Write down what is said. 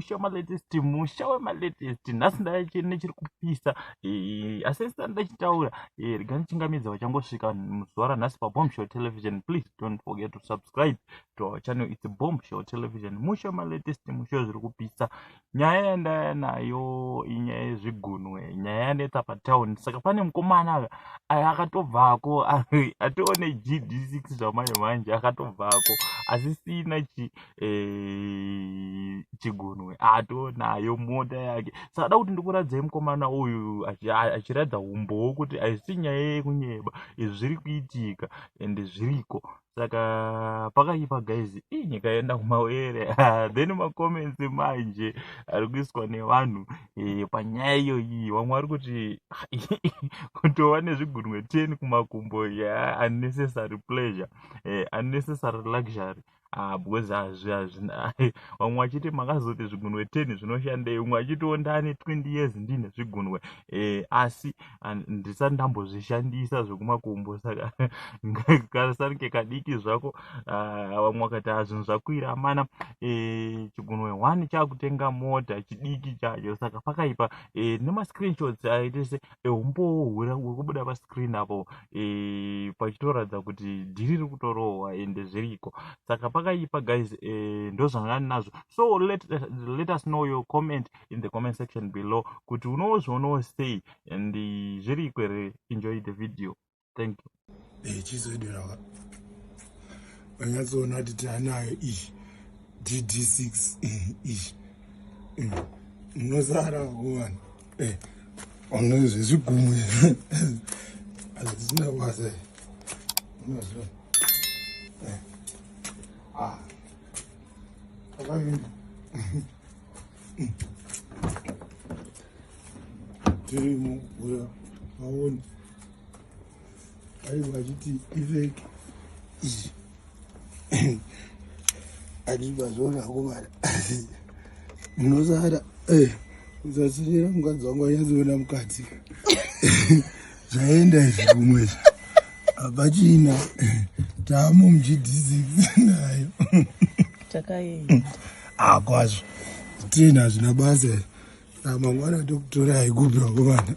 Musha wemalatest, musha wemalatest. Nhasi ndachine chiri kupisa, asi ndisati ndachitaura, rega ndichingamidza vachangosvika muzuva ranhasi paBombshow Television. Please don't forget to subscribe to our channel. It's Bombshow Television, musha wemalatest, musha wezviri kupisa. Nyaya yandaya nayo inyaya yezvigunwe, nyaya yanetsa patown. Saka pane mukomana akatobvako, atione GD6 zvamanje manje, akatobvako asisina chigunwe, atonayo mota yake. Saka da kuti ndikuradzei mukomana uyu achiratidza umbowo kuti haisi nyaya yekunyeba, izvi zviri kuitika ende zviriko. Saka pakaipa guys, ii, nyika yaenda kumawere. Then macomments manje ari kuiswa nevanhu panyaya iyoyi, vamwe vari kuti kutova nezvigunwe 10 kumakumbo, ya unnecessary pleasure, unnecessary luxury, because hazvi. Vamwe vachiti makazoti zvigunwe 10 zvinoshandei? Umwe achitiwo ndane 20 years ndine zvigunwe, asi ndisati ndambozvishandisa zvekumakumbo, saka kasanike kadiki zvako. Vamwe vakati, "Ah, zvinhu zvakwira amana, chigunwe 1 chakutenga mota chidiki chacho." Saka pakaipa, nemascreenshots aitese eumbowo huri kubuda pascreen apo, pachitoratidza kuti dhiri riri kutorohwa ende zviriko. Saka pakaipa guys, ndozvanga ndinazvo. So let us know your comment in the comment section below kuti unozvionawo sei and zviriko here. Enjoy the video, thank you. Chizodira vanyatsoona kuti taanayo iyi GD6 iyi. Munosara vakomana zvezvigumwe hazvisina basa, unozviona. Ah, akavimba tirimo uya vaoni aiwa achiti ifake izvi, handibazviona akomana. Munosara usasirira mukadzi wangu anyatsoona mukadzi zvaenda izvi kumwe izvi hapachina, tamo muGD6 nayo. Takaenda. Ah, kwazvo 10 hazvina basa, mangwana tokutorai kupi vakomana?